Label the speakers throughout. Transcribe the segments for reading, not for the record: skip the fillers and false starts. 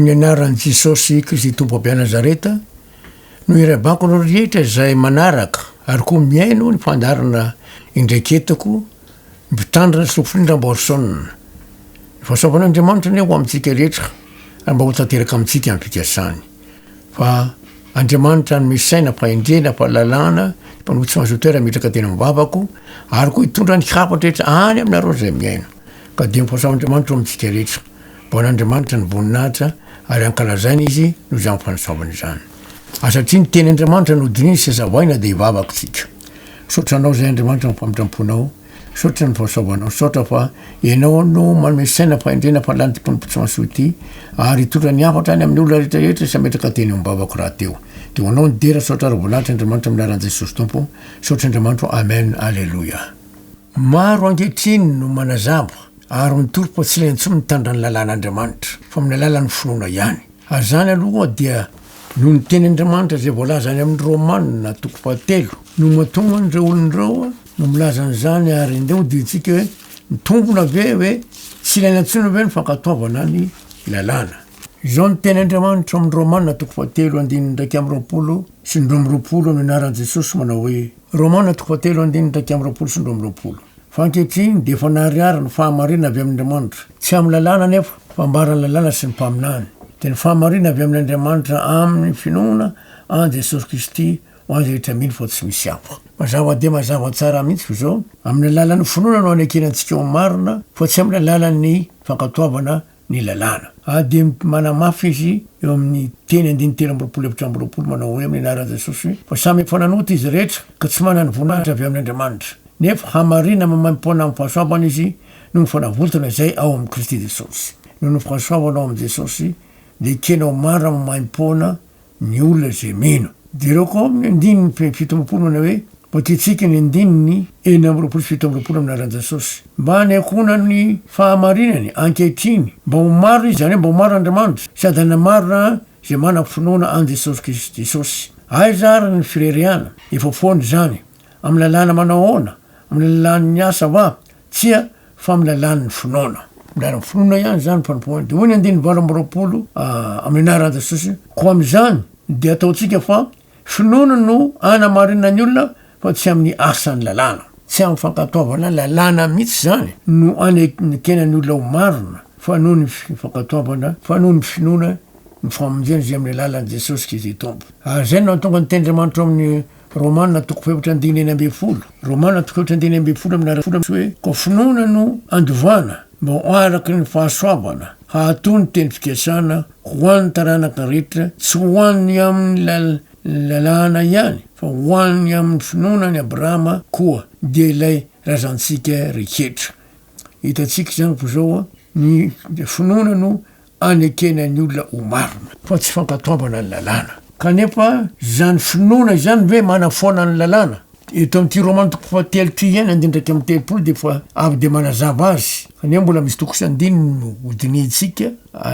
Speaker 1: Amin'ny anaran'i Jesosy Kristy Tompo avy any Nazareta no irahabako anareo rehetra izay manaraka ary koa mihaino ny fandaharana indraiketako ny Mpitandrina Sofrine Ramboarison. Ny fahasoavan'Andriamanitra anie ho amintsika rehetra ary mba ho tanteraka amintsika ny fikasany. Fa Andriamanitra hanome saina, fahendrena, fahalalana, mpanao tsy mahazo toerana mitraka teny amin'ny vavako ary koa hitondra ny hafatra rehetra any aminareo izay mihaino. Ka dia ny fahasoavan'Andriamanitra ho amintsika rehetra. Ho an'Andriamanitra ny voninahitra ary ankalazaina Izy noho izany fanasoavana izany. Ary satria ny teny Andriamanitra no dinihina sy hazavaina dia hivavaka isika. Misaotra Anao izay Andriamanitra ny famindram-ponao, misaotra ny fahasoavanao, misaotra fa Ianao no manome saina, fahendrena, fahalalana ity mpanompo tsy mahasoa ity ary hitondra ny hafatra any amin'ny olona rehetra rehetra sy hametraka teny eo am-bavako rahateo. Dia ho Anao ny dera, saotra ary voninahitra Andriamanitra amin'ny anaran'i Jesosy Tompo. Misaotra Andriamanitra o. Amen. Aleloia. Maro ankehitriny no manazava ary mitory fa tsy ilaina intsony mitandrina ny lalàn'Andriamanitra fa amin'ny alalan'ny finoana ihany. Ary izany aloha dia noho ny teny Andriamanitra izay voalaza any amin'ny Romana toko fahatelo no mahatonga an'ireo olona ireo no milaza an'izany ary ndeha hodintsika hoe mitombina ve hoe tsy ilaina intsony ve ny fankatoavana ny lalàna. Izao ny teny Andriamanitra ao amin'ny Romana toko fahatelo andininy 21 sy ny 22 amin'ny anaran'i Jesosy manao hoe. Romana toko fahatelo andininy 21 sy 22. Fa ankehitriny dia efa naharihary ny fahamarinana avy amin' Andriamanitra, tsy amin'ny lalàna anefa, fa ambaran'ny lalàna sy ny mpaminany, dia ny fahamarinana avy amin' Andriamanitra amin'ny finoana an'i Jesosy Kristy ho an'izay rehetra mino fa tsy misy hafa. Mazava dia mazava tsara mihitsy fa izao, amin'ny alalan'ny finoana no anekena antsika ho marina, fa tsy amin'ny alalan'ny fankatoavana ny lalàna. Ary dia manamafy izy eo amin'ny teny andininy 23 24 manao hoe amin'ny anaran'i Jesosy fa samy efa nanota izy rehetra ka tsy manana ny voninahitra avy amin'Andriamanitra. Nefa hamarina maimaimpoana amin'ny fahasoavana izy noho ny fanavotana izay ao amin'i Kristy Jesosy. Noho ny fahasoavana ao amin'i Jesosy dia ekena ho marina maimaimpoana ny olona izay mino. Jereo koa amin'ny andininy 27 manao hoe, Vakintsika ny andininy 26 sy 27 amin'ny anaran'i Jesosy. Mba hanehoana ny fahamarinany ankehitriny, mba ho marina Izy, izany hoe mba ho marina Andriamanitra, sady hanamarina izay manam-pinoana an'i Jesosy Kristy Jesosy. Aiza ary ny fireharehana? Efa foana izany. Amin'ny lalàna manao ahoana? Amin'ny lalàn'ny asa va? Tsia, fa amin'ny lalàn'ny finoana. Amin'ny lalàn'ny finoana ihany izany ny fanompoana. Dia hoy ny andininy 28 amin'ny anaran'i Jesosy, Koa amin'izany dia ataontsika fa finoana no anamarinana ny olona fa tsy amin'ny asan'ny lalàna. Tsy amin'ny fankatoavana lalàna mihitsy izany no anekena ny olona ho marina fa noho ny fankatoavana, fa noho ny finoana ny famonjena izay amin'ny alalan'i Jesosy Kristy Tompo. Ary izay no nahatonga ny tenin'Andriamanitra ao amin'ny Romana toko fahefatra andininy 16. Romana toko fahefatra andininy 16 amin'ny alalan'ny hoe koa finoana no andovana mba ho araka ny fahasoavana hahato ny teny fikasana ho an'ny taranaka rehetra, tsy ho an'ny amin'ny lalàna ihany fa ho an'ny amin'ny finoana an'i Abrahama koa, dia ilay razantsika rehetra. Hitantsika izany fa izao ny finoana no anekena ny olona ho marina, fa tsy fankatoavana ny lalàna. Kanefa izany finoana izany ve manafoana ny lalàna? Eto amin'ity Romana toko fahatelo ity ihany, andininy 31 dia efa avy dia manazava azy. Kanefa mbola misy toko sy andininy no hodinihintsika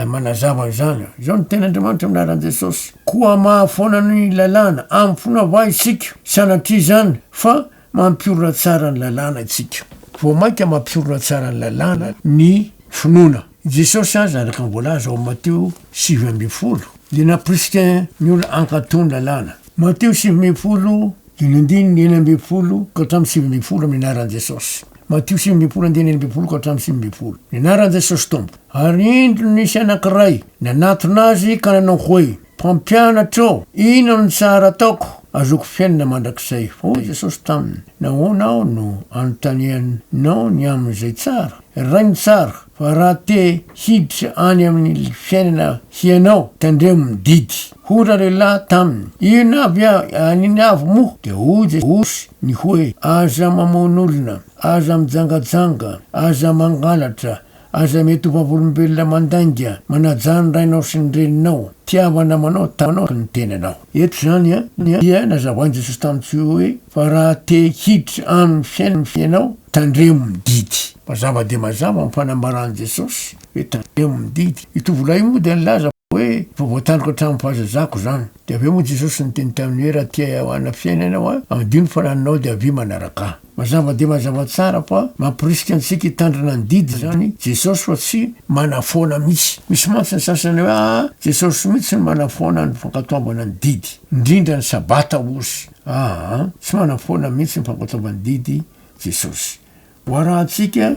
Speaker 1: manazava an'izany. Izao no tenin'Andriamanitra amin'ny anaran'i Jesosy, Koa mahafoana ny lalàna amin'ny finoana va isika? Sanatria izany, fa Mampiorina tsara ny lalàna isika. Vao mainka mampiorina tsara ny lalàna ny finoana. I Jesosy aza, araka ny voalaza ao amin'ny Matio 19, dia nampirisika ny olona hankatò ny lalàna. Matio 19, dia ny andininy 16 ka hatramin'ny 19 amin'ny anaran'i Jesosy. Matio 19 andininy 16 ka hatramin'ny 19. Ny anaran'i Jesosy Tompo. Ary indro nisy anankiray nanatona azy ka nanao hoe, Mpampianatra ô, inona no tsara ataoko ahazoako fiainana mandrakizay? Fa hoy Jesosy taminy, Nahoana aho no anontanianao ny amin'izay tsara? Iray no tsara, fa raha te hiditra any amin'ny fiainana hianao, tandremo ny didy. Hoy ralehilahy taminy, Inona avy inona avy moa? Dia hoy Jesosy ny hoe, Aza mamono olona, aza mijangajanga, aza mangalatra, Aza mety ho vavolombelona mandainga, manajà ny rainao sy ny reninao, tiava namanao tahaka ny tenanao. Eto izany dia nazavain'i Jesosy tamintsika hoe fa raha te hiditra amin'ny fiainana ianao, tandremo ny didy. Mazava dia mazava ny fanambaran'i Jesosy hoe tandremo ny didy. Io tovolahy io moa dia nilaza. Hoe, Efa voatandriko hatramin'ny fahazazako izany. Dia avy eo moa Jesosy niteny taminy hoe, Raha te hanana fiainana ianao, amidio ny fanananao dia avia manaraka Ahy. Mazava dia mazava tsara fa mampirisika antsika hitandrina ny didy izany Jesosy fa tsy manafoana mihitsy. Misy mantsy ny sasany hoe, Aa, Jesosy mihitsy no manafoana ny fankatoavana ny didy, indrindra ny Sabata ozy. Aa, tsy manafoana mihitsy ny fankatoavana ny didy Jesosy. Ho arahantsika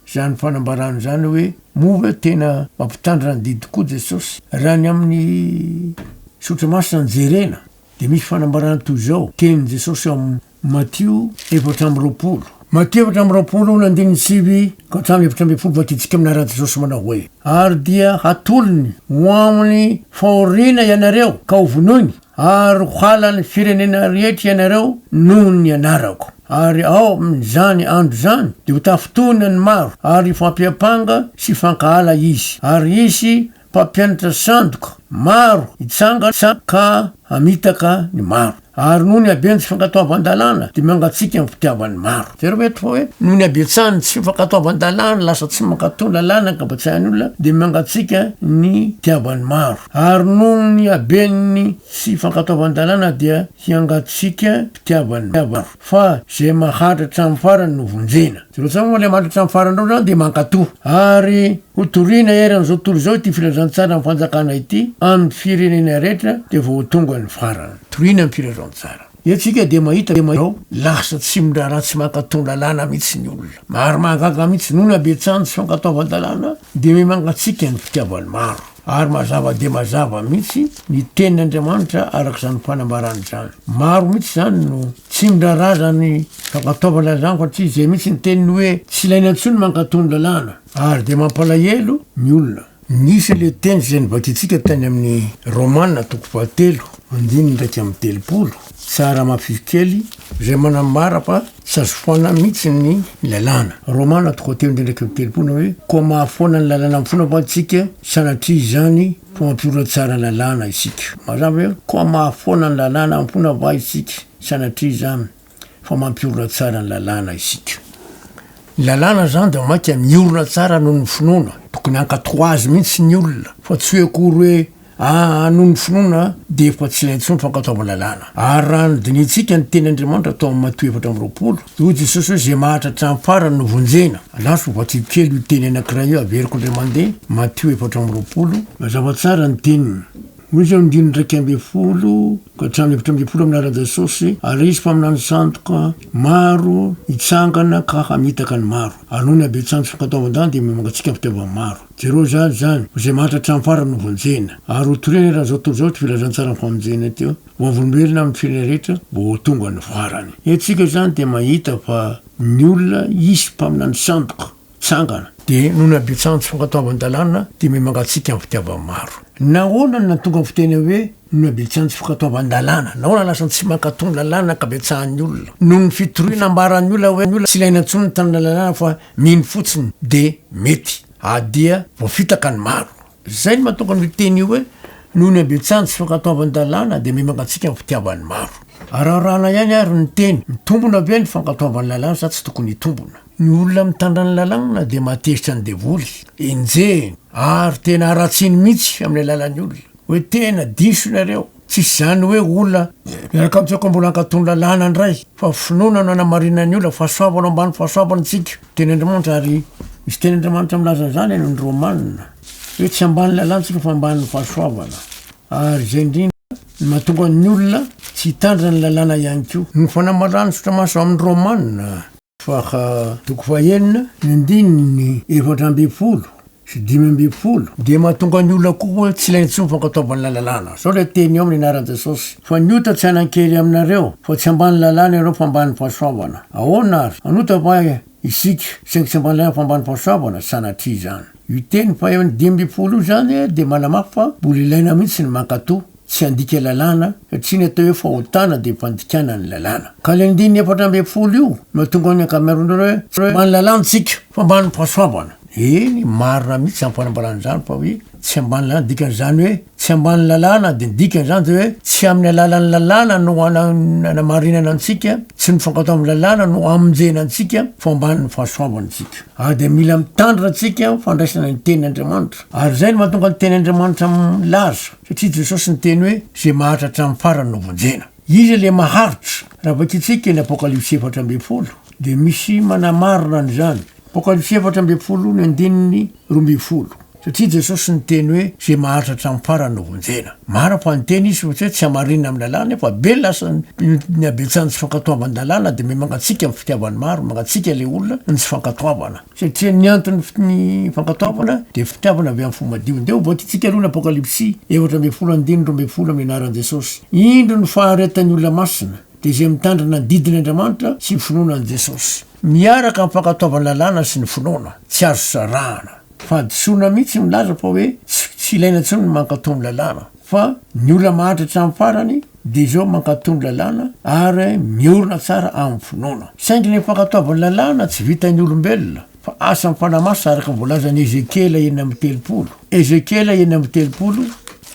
Speaker 1: izany fanambarana izany hoe moa ve tena mampitandrina ny didy tokoa Jesosy? Raha ny amin'ny Soratra Masina no jerena dia misy fanambarana toy izao, tenin'i Jesosy ao amin'ny Matio 24. Matio 24 ny andininy 9 ka hatramin'ny 14 vakintsika amin'ny anaran'i Jesosy manao hoe, Ary dia hatolony ho amin'ny fahoriana ianareo ka hovonoiny, Ary ho halan'ny firenena rehetra ianareo noho ny anarako. Ary ao amin'izany andro izany dia ho tafintohina ny maro, ary hifampiampanga sy hifankahala izy. Ary hisy mpampianatra sandoka maro hitsangana ka hamitaka ny maro. Ary noho ny haben'ny tsy fankatoavan-dalàna dia mangatsiaka ny fitiavan'ny maro. Jereo eto fa hoe noho ny habetsahan'ny tsy fankatoavan-dalàna, lasa tsy mankatò lalàna ny ankabetsahan'ny olona, dia mangatsiaka ny fitiavan'ny maro. Ary noho ny haben'ny tsy fankatoavan-dalàna dia hiangatsiaka fitiavan'ny maro, fa izay maharitra hatramin'ny farany no vonjena. Jereo tsara moa ilay maharitra hatramin'ny farany ireo izany dia mankatò. Ary hotorina eran'izao tontolo izao ity filazantsaran'ny fanjakana ity amin'ny firenena rehetra dia vao ho tonga ny farany. Torina ny filazantsara. Eto isika dia mahita fa lasa tsy miraharaha tsy mankatò lalàna mihitsy ny olona. Ary mahagaga mihitsy, noho ny habetsahan'ny tsy fankatoavan-dalàna dia miha-mangatsiaka ny fitiavan'ny maro. Ary mazava dia mazava mihitsy ny tenin'Andriamanitra araka izany fanambarana izany. Maro mihitsy izany no tsy miraharaha izany fankatoavana izany fa tsy izay mihitsy ny teniny hoe tsy ilaina intsony mankatò ny lalàna. Ary dia mampalahelo ny olona. Nisy ilay teny izay novakintsika tany amin'ny Romana toko fahatelo andininy 31, tsara mafy kely, izay manambara fa Tsy azo foanana mihitsy ny lalàna. Romana toko fahatelo andininy 31 hoe, Koa mahafoana ny lalàna amin'ny finoana va isika? Sanatria izany, fa mampiorina tsara ny lalàna isika. Mazava hoe, Koa mahafoana ny lalàna amin'ny finoana va isika? Sanatria izany, fa mampiorina tsara ny lalàna isika. Ny lalàna izany dia mainka miorina tsara noho ny finoana. Tokony hankatò azy mihitsy ny olona, fa tsy hoe akory hoe Aa noho ny finoana dia efa tsy ilaina intsony ny fankatoavan-dalàna. Ary raha nodinihintsika ny teny Andriamanitra tao amin'ny Matio 24, dia hoy Jesosy hoe izay maharitra hatramin'ny farany no vonjena. Andraso ho vakiko kely io teny anankiray io, averiko indray mandeha, Matio 24. Mazava tsara ny teniny. Hoy izy ao andininy 11 ka hatramin'ny 14 amin'ny anaran'i Jesosy, Ary hisy mpaminany sandoka maro hitsangana ka hamitaka ny maro. Ary noho ny habetsahan'ny tsy fankatoavan-dalàna dia miha-mangatsiaka ny fitiavan'ny maro. Jereo izany izany, ho izay mahantra hatramin'ny farany no vonjena, ary ho torina eran'izao tontolo izao ity filazantsaran'ny famonjena ity, ho vavolombelona amin'ny firenena rehetra vao ho tonga ny farany. Eto isika izany dia mahita fa ny olona hisy mpaminany sandoka hitsangana. Dia noho ny habetsahan'ny tsy fankatoavan-dalàna dia miha-mangatsiaka ny fitiavan'ny maro. Nahoana no nahatonga ny fiteny hoe noho ny habetsahan'ny tsy fankatoavan-dalàna? Nahoana lasa tsy mankatò ny lalàna ny ankabetsahan'ny olona? Noho ny fitoriana ambaran'ny olona hoe tsy ilaina intsony ny mitandrina lalàna fa mino fotsiny dia mety. Ary dia voafitaka ny maro. Izay no mahatonga an'io teny io hoe, noho ny habetsahan'ny tsy fankatoavan-dalàna dia miha-mangatsiaka ny fitiavan'ny maro. Araharahana ihany ary ny teny, mitombona ve ny fankatoavan'ny lalàna sa tsy tokony hitombona? Ny olona mitandra ny lalàna dia mahatezitra ny devoly, enjehiny, ary tena haratsiany mihitsy amin'ny alalan'ny olona, hoe tena diso nareo. Tsisy izany hoe olona miaraka amintsika mbola hankatò ny lalàna indray fa finoana no anamarinana ny olona, fahasoavana ambany fahasoavana isika, teny Andriamanitra ary misy teny Andriamanitra milaza an'izany any amin'ny Romana hoe tsy ambany lalàna isika fa ambany fahasoavana ary izay indrindra no mahatonga ny olona tsy hitandrina ny lalàna ihany koa. Ny fanambarana ny Soratra Masina ao amin'ny Romana. Faha toko fahenina, ny andininy 14 sy 15 dia mahatonga ny olona koa hoe tsy ilaina intsony ny fankatoavana ny lalàna. Izao ilay teny eo amin'ny anaran'i Jesosy, Fa ny ota tsy hanan-kery aminareo, fa tsy ambany lalàna ianareo fa ambany fahasoavana. Ahoana ary? Hanota va isika, saingy tsy ambany lalàna fa ambany fahasoavana? Sanatria izany. Io teny faha 15 io izany dia manamafy fa mbola ilaina mihitsy ny mankatò. tsy handika lalàna satria ny atao hoe fahotana dia fandikana ny lalàna. Ka ilay andininy 14 io no mahatonga ny ankamaroan'ireo hoe tsy ambany lalàna isika fa ambany fahasoavana. Eny, marina mihitsy izany fanambarana izany fa hoe tsy ambany lalàna, dikan'izany hoe. Tsy ambany lalàna dia ny dikan'izany dia hoe tsy amin'ny alalan'ny lalàna no anamarinana antsika, tsy ny fankatoavan'ny lalàna no amonjena antsika fa ambanin'ny fahasoavana isika. Ary dia mila mitandrina antsika amin'ny fandraisana ny tenin'Andriamanitra. Ary izay no mahatonga ny tenin'Andriamanitra milaza, satria Jesosy niteny hoe izay maharitra hatramin'ny farany no vonjena. Iza ilay maharitra? Raha vakintsika ny Apokalypsy 14 dia misy manamarina an'izany. Apokalypsy 14 ny andininy 12. Satria Jesosy niteny hoe izay maharitra hatramin'ny farany no vonjena. Marina fa niteny Izy fa tsy hoe tsy hamarinina amin'ny lalàna nefa be lasa ny habetsahan'ny tsy fankatoavan-dalàna dia miha-mangatsiaka ny fitiavan'ny maro, mangatsiaka ilay olona ny tsy fankatoavana. Satria ny anton'ny ny fankatoavana dia fitiavana avy amin'ny fo madio. Ndeha ho voatintsika aloha ny Apokalypsy 14 andininy 12 amin'ny anaran'i Jesosy. Indro ny faharetan'ny olona masina, dia izay mitandrina ny didin' Andriamanitra sy ny finoana an'i Jesosy. Miaraka amin'ny fankatoavan-dalàna sy ny finoana, tsy azo sarahana. Fahadisoana mihitsy milaza fa hoe tsy ilaina intsony ny mankatò ny lalàna fa ny olona mahantra hatramin'ny farany dia izao mankatò ny lalàna ary miorina tsara amin'ny finoana. Saingy ny fankatoavan'ny lalàna tsy vitan'ny olombelona fa asan'ny Fanahy Masina araka ny voalazan'i Ezekiela 36. Ezekiela 36,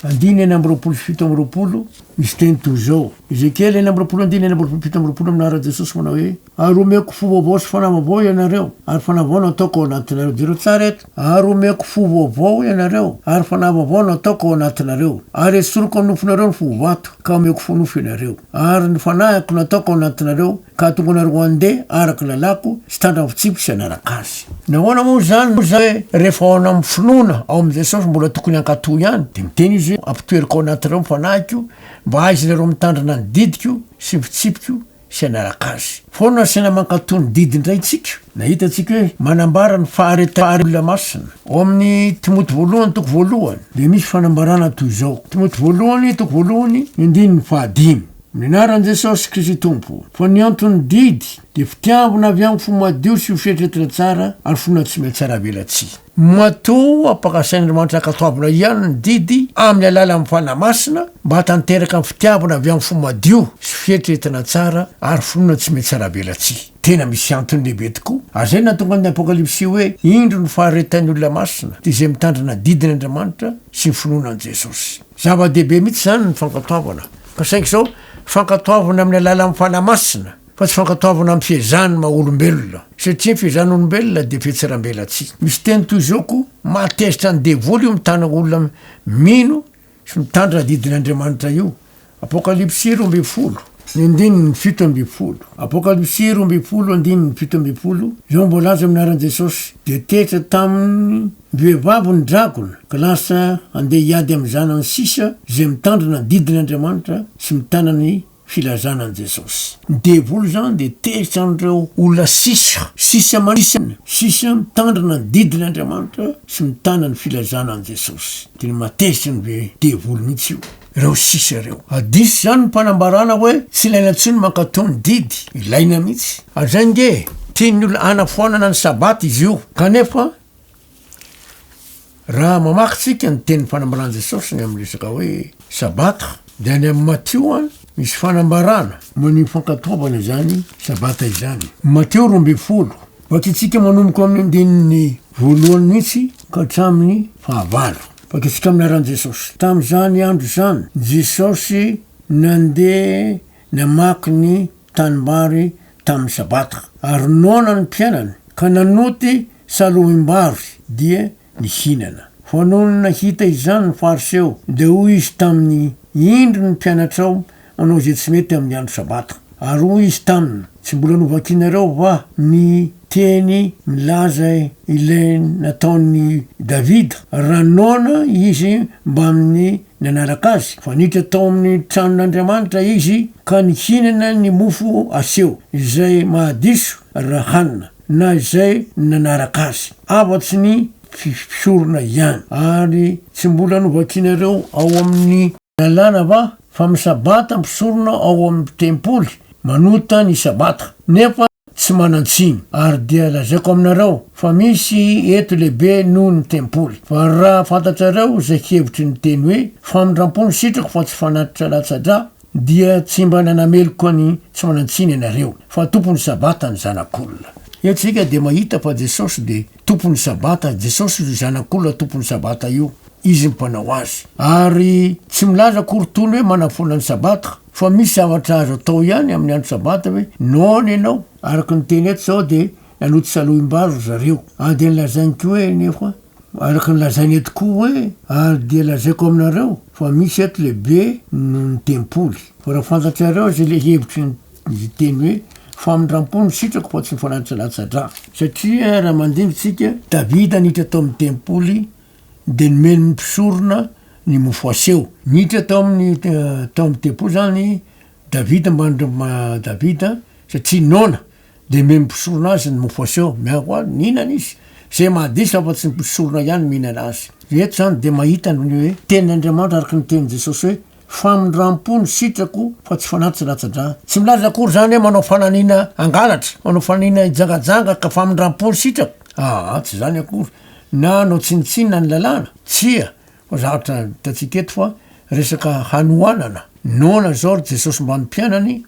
Speaker 1: andininy 26 sy 27, misy teny toy izao, Ezekiela 26 andininy 26 27 amin'ny anaran'i Jesosy manao hoe, Ary homeko fo vaovao sy fanahy vaovao ianareo, ary fanahy vaovao no hataoko ao anatinareo. Jereo tsara eto. Ary homeko fo vaovao ianareo, ary fanahy vaovao no hataoko ao anatinareo. Ary hesoriko amin'ny nofonareo ny fo vato, ka homeko fo nofo ianareo. Ary ny fanahiko no hataoko ao anatinareo, ka hahatonga anareo handeha araka ny lalàko, sy hitandrina ny fitsipiko sy hanaraka azy. Nahoana moa izany no hoe rehefa ao amin'ny finoana ao amin'i Jesosy mbola tokony hankatò ihany? Dia miteny izy hoe, Ampitoeriko ao anatinareo ny fanahiko, mba hahaizanareo mitandrina ny didiko sy ny fitsipiko, sy hanaraka azy. Foana asiana mankatò ny didy indray tsika. Nahita tsika hoe manambara ny faharetan'ny olona masina. Ao amin'ny Timoty voalohany toko voalohany dia misy fanambarana toy izao, Timoty voalohany toko voalohany ny andininy fahadimy, Amin'ny anaran'i Jesosy Kristy Tompo, fa ny anton'ny didy dia fitiavana avy amin'ny fo madio sy ho fieritreretina tsara ary finoana tsy mihatsaravelatsihy. Matoa ampakasain'Andriamanitra ankatoavina ihany ny didy amin'ny alalan'ny Fanahy Masina mba hahatanteraka ny fitiavana avy amin'ny fo madio sy fieritreretana tsara ary finoana tsy mihatsaravelatsihy. Tena misy antony lehibe tokoa. Ary izay no nahatonga ny Apokalypsy hoe, Indro ny faharetan'ny olona masina, dia izay mitandrina didin'Andriamanitra sy ny finoana an'i Jesosy. Zava-dehibe mihitsy izany ny fankatoavana. Fa saingy izao, fankatoavana amin'ny alalan'ny Fanahy Masina. Fa tsy fankatoavana amin'ny fiezahan'ny maha olombelona, satria ny fiezahan'ny olombelona dia fihetserambelatsihy. Misy teny toy izao koa, mahatezitra ny devoly io mitana olona mino sy mitandrina didin'Andriamanitra io. Apokalypsy 12, ny andininy 17. Apokalypsy 12, andininy 17, izao no voalaza amin'ny anaran'i Jesosy, dia tezitra tamin'ny vehivavy ny dragona, ka lasa handeha hiady amin'ny zanany sisa izay mitandrina ny didin'Andriamanitra sy mitana ny filazana an'i Jesosy. Ny devoly izany dia tezitra an'ireo olona sisa, sisa manisa, sisa mitandrina ny didin' Andriamanitra sy mitana ny filazana an'i Jesosy. Tena mahatezitra ny ve devoly mihitsy io, ireo sisa ireo. Ary diso izany ny fanambarana hoe tsy ilaina intsony ny mankatò ny didy, ilaina mihitsy. Ary izay ange e, tian'ny olona hanafoanana ny sabata izy io, kanefa Raha mamaky tsika ny teny fanambaran'i Jesosy ny amin'ny resaka hoe Sabata, dia any amin'ny Matio any misy fanambarana momba ny fankatoavana izany Sabata izany. Matio 12, vakintsika manomboka amin'ny andininy voalohany mihitsy ka hatramin'ny fahavalo. Vakintsika amin'ny anaran'i Jesosy. Tamin'izany andro izany, Jesosy nandeha namaky ny tanimbary tamin'ny Sabata, ary noana ny mpianany, ka nanoty salohim-bary, dia nihinana. Fa nony nahita izany ny Fariseo, dia hoy izy taminy, Indro ny mpianatrao manao izay tsy mety amin'ny andro Sabata. Ary hoy izy taminy, Tsy mbola novakinareo va ny teny milaza ilay nataon'i Davida, raha noana izy mbamin'ny nanaraka azy, fa niditra tao amin'ny tranon'Andriamanitra izy ka nihinana ny mofo aseho, izay mahadiso raha hanina, na izay nanaraka azy, afa-tsy ny mpisorona ihany. Ary tsy mbola novakinareo ao amin'ny Lalàna va fa amin'ny Sabata mpisorona ao amin'ny tempoly manota ny Sabata, nefa tsy manan-tsiny? Ary dia lazaiko aminareo fa misy eto lehibe noho ny tempoly. Fa raha fantatrareo izay hevitry ny teny hoe, Famindram-po no sitrako fa tsy fanatitra latsa-drà, dia tsy mba nanameloka ny tsy manan-tsiny ianareo, fa Tompon'ny Sabata ny Zanak'olona. Eto isika dia mahita fa Jesosy dia Tompon'ny Sabata, Jesosy io Zanak'olona Tompon'ny Sabata io. Izy ny mpanao azy. Ary tsy milaza akory tony hoe manafoana ny Sabata, fa misy zavatra azo atao ihany amin'ny andro Sabata hoe noana ianao, araka ny teny eto izao dia nanoto salohim-bary ry zareo. Ary dia nolazainy koa hoe nefa, araka ny lazainy eto koa hoe, ary dia lazaiko aminareo fa misy eto lehibe noho ny tempoly. Fa raha fantatrareo izay ilay hevitry ny teny hoe famindram-po no sitrako fa tsy ny fanatsa-latsa-drà. Satria raha mandinika isika, Davida niditra tao amin'ny tempoly dia nomeny ny mpisorona ny mofo aseho. Niditra tao amin'ny tao amin'ny tempoly zany Davida mba Davida satria noana dia nomeny mpisorona azy ny mofo aseho, miaro azy, nihinana izy. Izay mahadiso afa-tsy ny mpisorona ihany mihinana azy. Eto zany dia mahita ny hoe tenin'Andriamanitra araka ny tenin'i Jesosy hoe famindram-po no sitrako fa tsy fanatitra latsa-drà. Tsy milaza akory zany hoe manao fananiana hangalatra, manao fananiana hijangajanga ka famindram-po no sitrako. Aa tsy izany akory. Na hanao tsinontsinona ny lalàna? Tsia, fa zavatra hitantsika eto fa resaka hanoanana. Noana izao ry Jesosy mbamin'ny mpianany,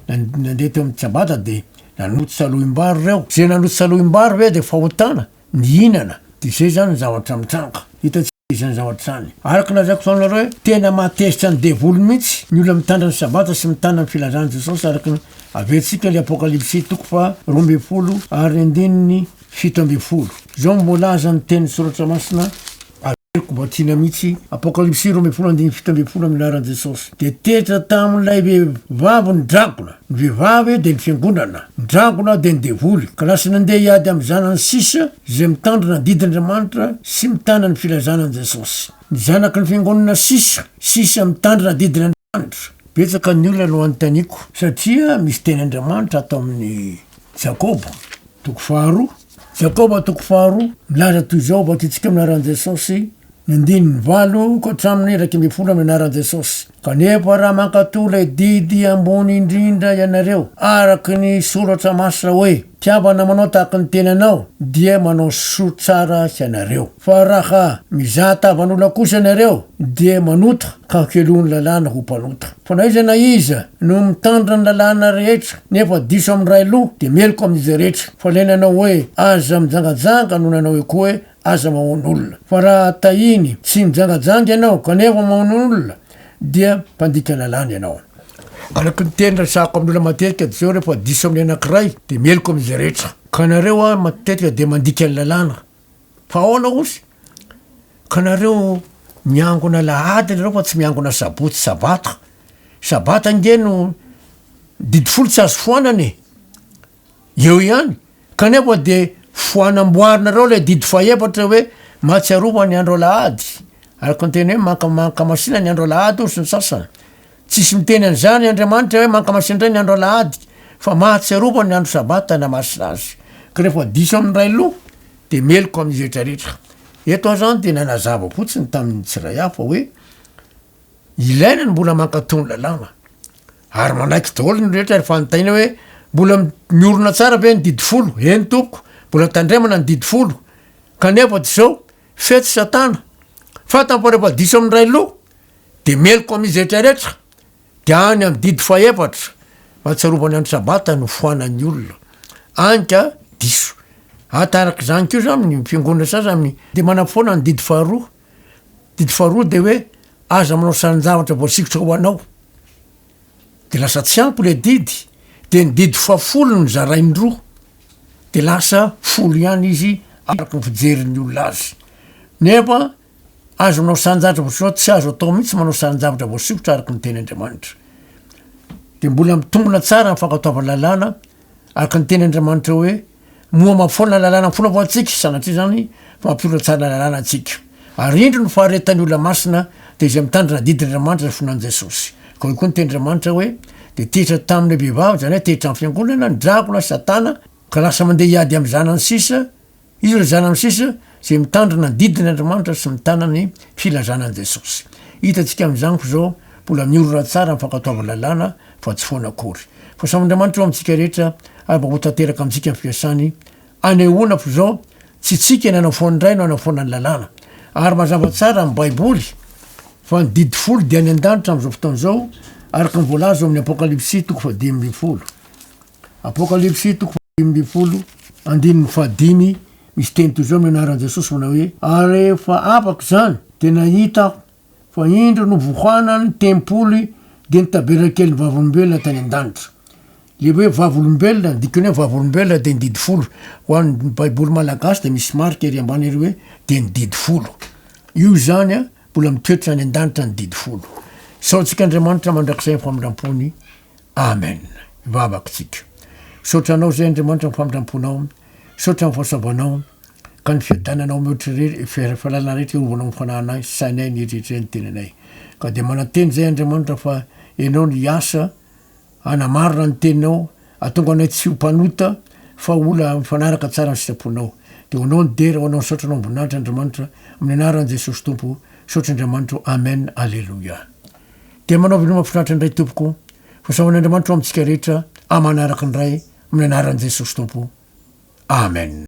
Speaker 1: nandeha teo amin'ny Sabata dia nanoto salohim-bary ireo. Izay nanoto salohim-bary ve dia fahotana? Nihinana. Dia izay izany ny zavatra mitranga. Hitantsika izany zavatra izany. Araka ny lazaiko taminareo hoe tena mahatezitra ny devoly mihitsy ny olona mitandrina ny Sabata sy mitana ny filazan'i Jesosy araka ny averintsika ilay Apokalypsy toko faha 12 ary andininy 17. Izao no voalaza ny tenin'ny Soratra Masina, averiko mba tiana mihitsy, Apokalypsy 12 andininy 17 amin'ny anaran'i Jesosy. Dia tezitra tamin'ilay vehivavy ny dragona. Ny vehivavy dia ny fiangonana, ny dragona dia ny devoly, ka lasa nandeha hiady amin'ny zanany sisa izay mitandrina ny didin'Andriamanitra sy mitana ny filazana an'i Jesosy. Ny zanaky ny fiangonana sisa, sisa mitandrina ny didin'Andriamanitra. Betsaka ny olona no anontaniako satria misy teny Andriamanitra ato amin'ny Jakoba toko faharoa. Jakoba toko faharoa milaza toy izao, Vakintsika amin'ny anaran'i Jesosy, Ny andininy 8 ka hatramin'ny 11 amin'ny anaran'i Jesosy. Kanefa raha mankatò ilay didy ambony indrindra ianareo, araka ny Soratra Masina hoe, Tiava namanao tahaka ny tenanao, dia manao soa tsara ianareo. Fa raha mizaha tavan'olona kosa ianareo, dia manota ka helohin'ny lalàna ho mpanota. Fa na iza na iza no mitandrina ny lalàna rehetra, nefa diso amin'ny iray loha, dia meloka amin'izy rehetra. Fa ilay nanao hoe, Aza mijangajanga no nanao koa hoe, Aza mamono olona. Fa raha tahiny tsy mijangajanga ianao kanefa mamono olona dia mpandika lalàna ianao. Araka ny teny resahako amin'ny olona matetika dia izao rehefa diso amin'ny anankiray dia meloka amin'izay rehetra. Ka nareo a matetika dia mandika ny lalàna. Fa ahoana ozy? Ka nareo miangona alahady nareo fa tsy miangona sabotsy sabata. Sabata ange no didy folo tsy azo foanana e. Eo ihany, kanefa dia foanamboarinareo ilay didy fahefatra hoe mahatsiarova ny andro alahady, araka ny teny hoe manka- mankamasina ny andro alahady hoy sy ny sasany. Tsisy miteny an'izany Andriamanitra hoe mankamasina indray ny andro alahady fa mahatsiarova ny andro sabata hanamasina azy. Ka rehefa diso amin'ny iray loha dia meloka amin'izy rehetra rehetra. Eto aho zany dia nanazava fotsiny tamin'ny tsiray hafa hoe Ilaina ny mbola mankatò ny lalàna ary manaiky daholo ny rehetra rehefa anontaniana hoe mbola miorina tsara ve ny didy folo? Eny tompoko, mbola tandremana ny didy folo kanefa dia zao, fetsy satana, fantany fa rehefa diso amin'ny ray loha de meloka amin'izy rehetra rehetra de any amin'ny didy fahefatra fahatsiarovana ny sabata no foanan'ny olona, any ka diso. Ataraka izany koa zany ny fiangonana sasany de manafoana ny didy faharoa. Didy faharoa dia hoe aza manao sarin-javatra voasikotra ho anao. De lasa tsy ampy le didy, de ny didy fahafolo no zarainy roa, de lasa folo ihany izy araka ny fijerin'ny olona azy. Nefa aza manao sarin-javatra voasikotra, tsy azo atao mihitsy manao sarin-javatra voasikotra araka ny teny Andriamanitra. De mbola mitombina tsara ny fankatoavana lalàna araka ny teny Andriamanitra hoe Moa mahafoana lalàna foana va antsika? Sanatria izany, fa mampiorina tsara ny lalàna antsika. Ary indro ny faharetan'ny olona masina, dia izay mitandrina ny didin'Andriamanitra sy finoan'i Jesosy. Ka hoy koa ny tenin'Andriamanitra hoe, Dia tezitra tamin'ilay vehivavy, izany hoe tezitra amin'ny fiangonana, ny dragona, Satana, ka lasa mandeha hiady amin'ny zanany sisa, Izy ireo zanany sisa izay mitandrina ny didin' Andriamanitra sy mitana ny filazana an'i Jesosy. Hitantsika amin'izany fa izao mbola miorina tsara ny fankatoavan'ny lalàna fa tsy foana akory. Fahasoavan'Andriamanitra eo amintsika rehetra ary mba ho tanteraka amintsika ny fiasany anehoana fa izao tsy tsika ny hanafoana indray no hanafoana ny lalàna. Ary mazava tsara amin'ny Baiboly fa ny didy folo dia any an-danitra amin'izao fotoana izao araka ny voalaza ao amin'ny Apokalypsy toko faha-15. Apokalypsy toko faha-15 andininy fahadimy misy teny toy izao amin'ny anaran'i Jesosy manao hoe, Ary rehefa afaka izany, dia. Dia nahita aho fa indro novohana ny tempoly dia ny taberakelin'ny vavolombelona tany an-danitra. Le hoe vavolombelona, ny dikany hoe vavolombelona dia ny didy folo. Ho an'ny baiboly malagasy dia misy marika ery ambany ery hoe dia ny didy folo. Io izany an, mbola mitoetra any an-danitra ny didy folo. Isaorantsika Andriamanitra mandrakizay amin'ny famindram-pony. Amen. Hivavaka isika. Misaotra Anao izay Andriamanitra amin'ny famindram-ponao. Misaotra amin'ny fahasoavanao. Ka ny fiadananao mihoatra irery, fahalalana rehetra irovanao amin'ny fanahinay, sainay, ny eritreritray, ny tenanay. Ka dia manantena izay Andriamanitra fa Ianao no hiasa hanamarina ny teninao, hahatonga anay tsy ho mpanota fa olona mifanaraka tsara amin'ny sitraponao. Dia ho Anao ny dera, ho Anao ny saotra, ho Anao ny voninahitra Andriamanitra, amin'ny anaran'i Jesosy Tompo. Misaotra Andriamanitra o. Amen. Aleloia. Dia manao veloma finaritra indray tompoko. Fahasoavan'Andriamanitra ho amintsika rehetra, amanaraka indray amin'ny anaran'i Jesosy Tompo. Amen.